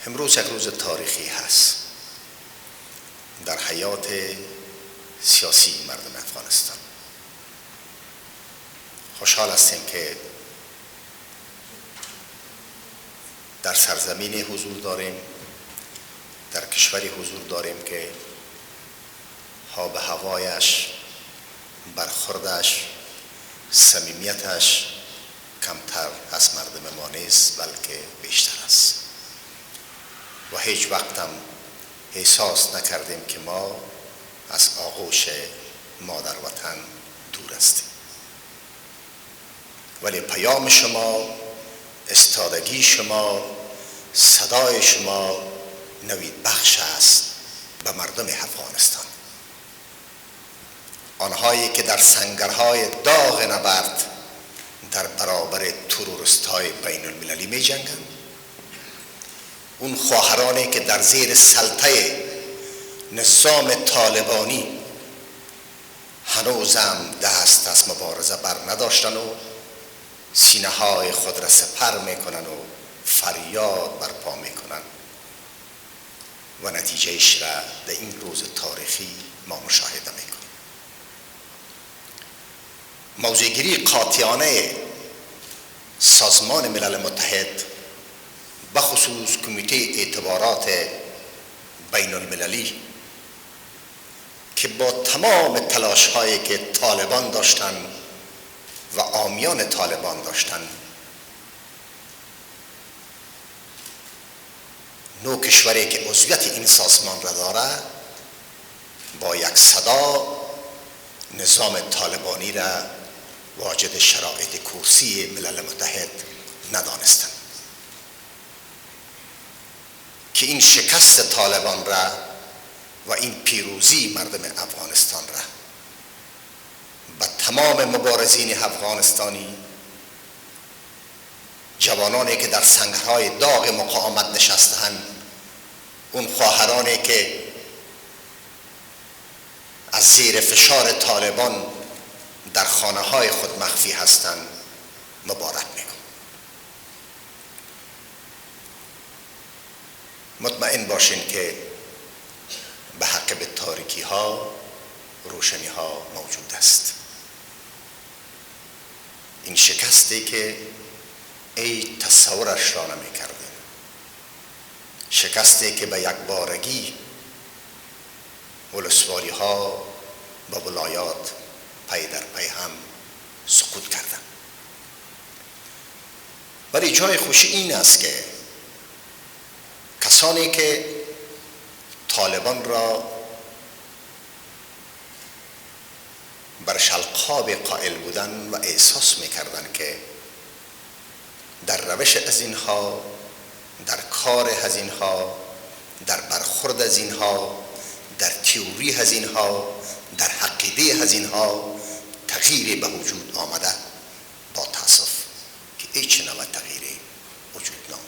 امروز یک روز تاریخی هست در حیات سیاسی مردم افغانستان. خوشحال هستیم که در سرزمین حضور داریم، در کشوری حضور داریم که آب و هوایش، برخوردش، صمیمیتش کمتر از مردم ما نیست، بلکه بیشتر است و هیچ وقت هم احساس نکردیم که ما از آغوش مادر وطن دور هستیم. ولی پیام شما، استادگی شما، صدای شما نوید بخش است به مردم افغانستان. آنهایی که در سنگرهای داغ نبرد در برابر تروریست‌های بین المللی می جنگند، اون خواهرانی که در زیر سلطه نظام طالبانی هنوزم دست از مبارزه بر نداشتن و سینه های خود را سپر میکنن و فریاد برپا میکنن و نتیجهش را در این روز تاریخی ما مشاهده میکنیم. موضع‌گیری قاطعانه سازمان ملل متحد، بخصوص کمیته اعتبارات بین المللی، که با تمام تلاش هایی که طالبان داشتن و عامیان طالبان داشتن، نو کشوری که عضویت این سازمان را داره با یک صدا نظام طالبانی را واجد شرایط کرسی ملل متحد ندانستند که این شکست طالبان را و این پیروزی مردم افغانستان را به تمام مبارزین افغانستانی، جوانانی که در سنگرهای داغ مقاومت نشستند، اون خواهرانی که از زیر فشار طالبان در خانه های خود مخفی هستند، مبارک میگم. مطمئن باشین که به حق به تاریکی ها روشنی ها موجود است. این شکستی که ای تصورش را نمی کردیم، شکستی که به یک بارگی ولسوالی ها و ولایات پی در پی هم سقوط کردن. ولی جای خوشی این است که کسانی که طالبان را بر شلقاب قائل بودن و احساس میکردن که در روش از اینها، در کار از اینها، در برخورد از اینها، در تئوری از اینها، در عقیده از اینها تغییری به وجود آمده، با تاسف که هیچ نوع تغییری وجود نامده.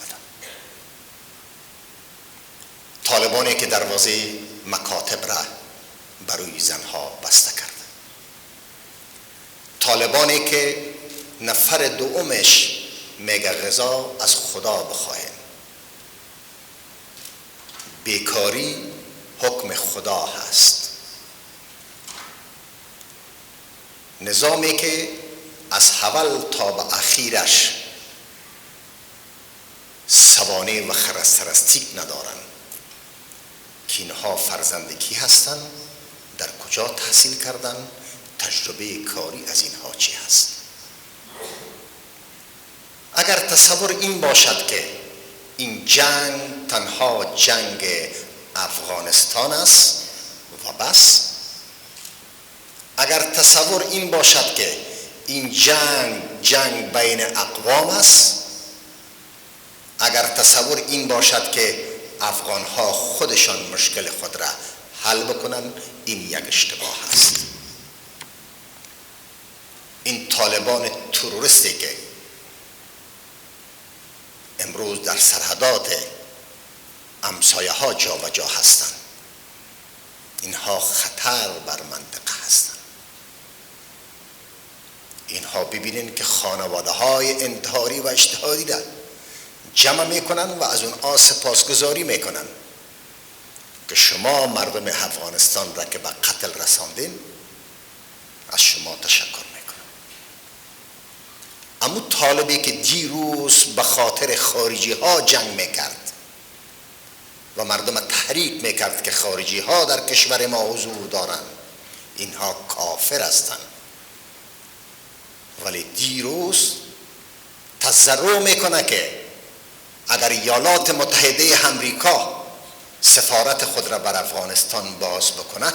طالبانی که دروازه مکاتب را بروی زنها بسته کرد، طالبانی که نفر دومش میگه غذا از خدا بخواهیم، بیکاری حکم خدا هست، نظامی که از اول تا به اخیرش سوانه و خرسترستیک ندارن که اینها فرزند کی هستند، در کجا تحصیل کردن، تجربه کاری از اینها چی هست. اگر تصور این باشد که این جنگ تنها جنگ افغانستان است و بس، اگر تصور این باشد که این جنگ جنگ بین اقوام است، اگر تصور این باشد که افغانها خودشان مشکل خود را حل بکنن، این یک اشتباه است. این طالبان تروریستی که امروز در سرحدات همسایه ها جا و جا هستند، اینها خطر بر منطقه هستند. اینها ببینین که خانواده های انتحاری و اجتهادی را جمع میکنن و از اونها سپاسگزاری میکنن که شما مردم افغانستان را که به قتل رساندین از شما تشکر میکنم. اما طالبی که دیروز به خاطر خارجی ها جنگ میکرد و مردم تحریک میکرد که خارجی ها در کشور ما حضور دارند، اینها کافر هستند، ولی دیروز تضرع میکنه که اگر ایالات متحده امریکا سفارت خود را بر افغانستان باز بکنه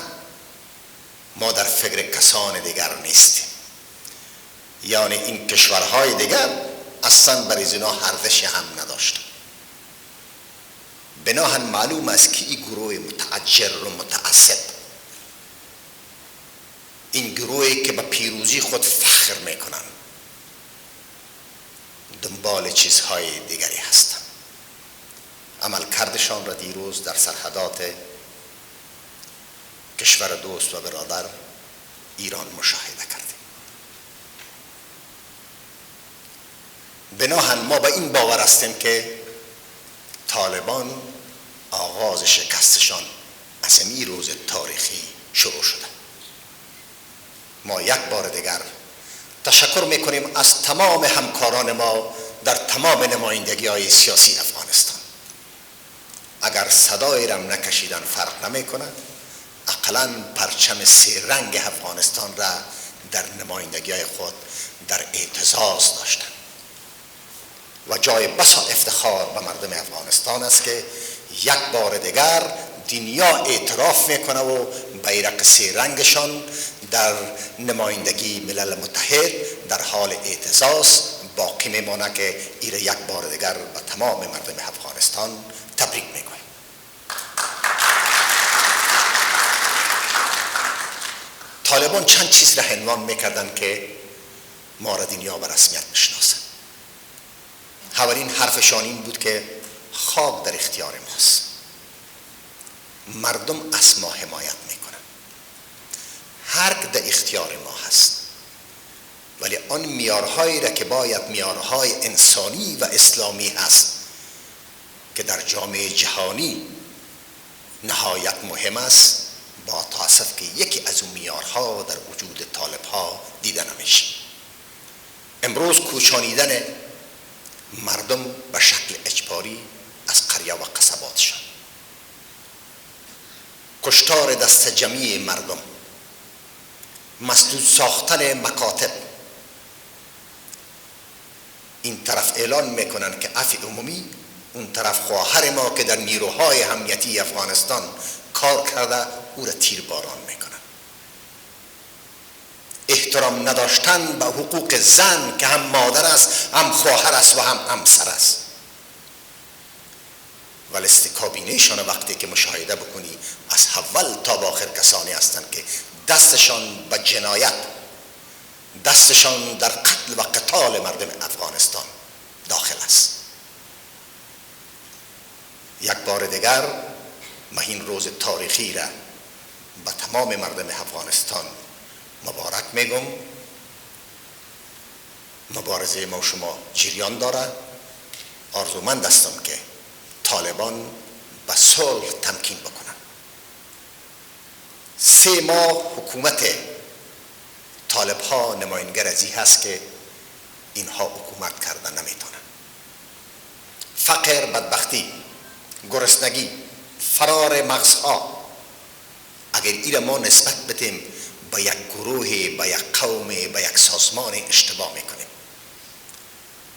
ما در فکر کسان دیگر نیستیم. یعنی این کشورهای دیگر اصلا بر از اینا ارزش هم نداشت. بناهن معلوم است که این گروه متعجر و متعصب، این گروهی که به پیروزی خود فخر میکنن، دنبال چیزهای دیگری هستند. عملکردشان را دیروز در سرحدات کشور دوست و برادر ایران مشاهده کردیم. بناهن ما به این باور هستیم که طالبان آغاز شکستشان از این روز تاریخی شروع شده. ما یک بار دیگر تشکر میکنیم از تمام همکاران ما در تمام نمایندگی های سیاسی افغانستان. اگر صدای رم نکشیدن فرق نمیکنه، اقلا پرچم سه رنگ افغانستان را در نمایندگی های خود در اعتزاز داشتن و جای بسا افتخار به مردم افغانستان است که یک بار دیگر دنیا اعتراف میکنه و بیرق سه رنگشان در نمایندگی ملل متحد در حال اعتزاز باقی میمانه که ایره یک بار دیگر به تمام مردم افغانستان تبریک میگویم. طالبان چند چیز را عنوان میکردن که ما را دنیا به رسمیت بشناسه. اولین حرفشان این بود که خاک در اختیار ماست، مردم از ما حمایت میکنن، هر که در اختیار ما هست، ولی آن میارهایی را که باید میارهای انسانی و اسلامی هست که در جامعه جهانی نهایت مهم است، با تاسف که یکی از اون میارها در وجود طالبها دیده نمیشه. امروز کوچانیدن مردم به شکل اجباری از قریه و قصباتشان، کشتار دست جمعی مردم، مسدود ساختن مکاتب، این طرف اعلان میکنن که عفو عمومی، اون طرف خواهر ما که در نیروهای امنیتی افغانستان کار کرده او را تیر باران میکنن. احترام نداشتن به حقوق زن که هم مادر است، هم خواهر است و هم همسر است. ولی کابینهشان وقتی که مشاهده بکنی از اول تا به آخر کسانی هستند که دستشان به جنایت، دستشان در قتل و قتال مردم افغانستان داخل است. یک بار دیگر من این روز تاریخی را به تمام مردم افغانستان مبارک میگم. مبارزه ما و شما جریان داره. آرزومند هستم که طالبان به صلح تمکین بکنن. 3 ماه حکومت طالب ها نماینگر از این هست که اینها حکومت کردن نمیتونن. فقر، بدبختی، گرسنگی، فرار مغزها، اگر ایره ما نسبت بدیم به یک گروه، به یک قوم، به یک سازمان اشتباه میکنیم.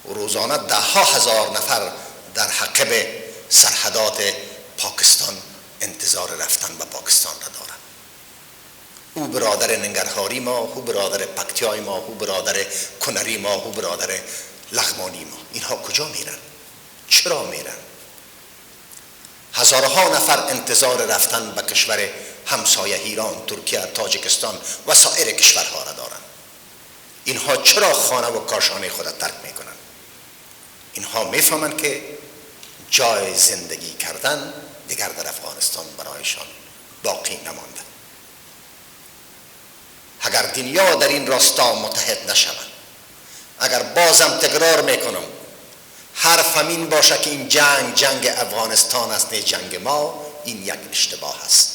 روزانه ده ها هزار نفر در حقب سرحدات پاکستان انتظار رفتن به پاکستان را دارند. او برادر ننگرهاری ما، او برادر پکتیای ما، او برادر کنری ما، او برادر لغمانی ما، اینها کجا میرن؟ چرا میرن؟ هزارها نفر انتظار رفتن به کشور همسایه ایران، ترکیه، تاجیکستان و سایر کشورها را دارند. اینها چرا خانه و کاشانه خود را ترک میکنن؟ اینها میفهمند که جای زندگی کردن دیگر در افغانستان برایشان باقی نمانده. اگر دنیا در این راستا متحد نشود، اگر بازم تکرار میکنم، حرف همین باشه که این جنگ جنگ افغانستان است نه جنگ ما، این یک اشتباه است.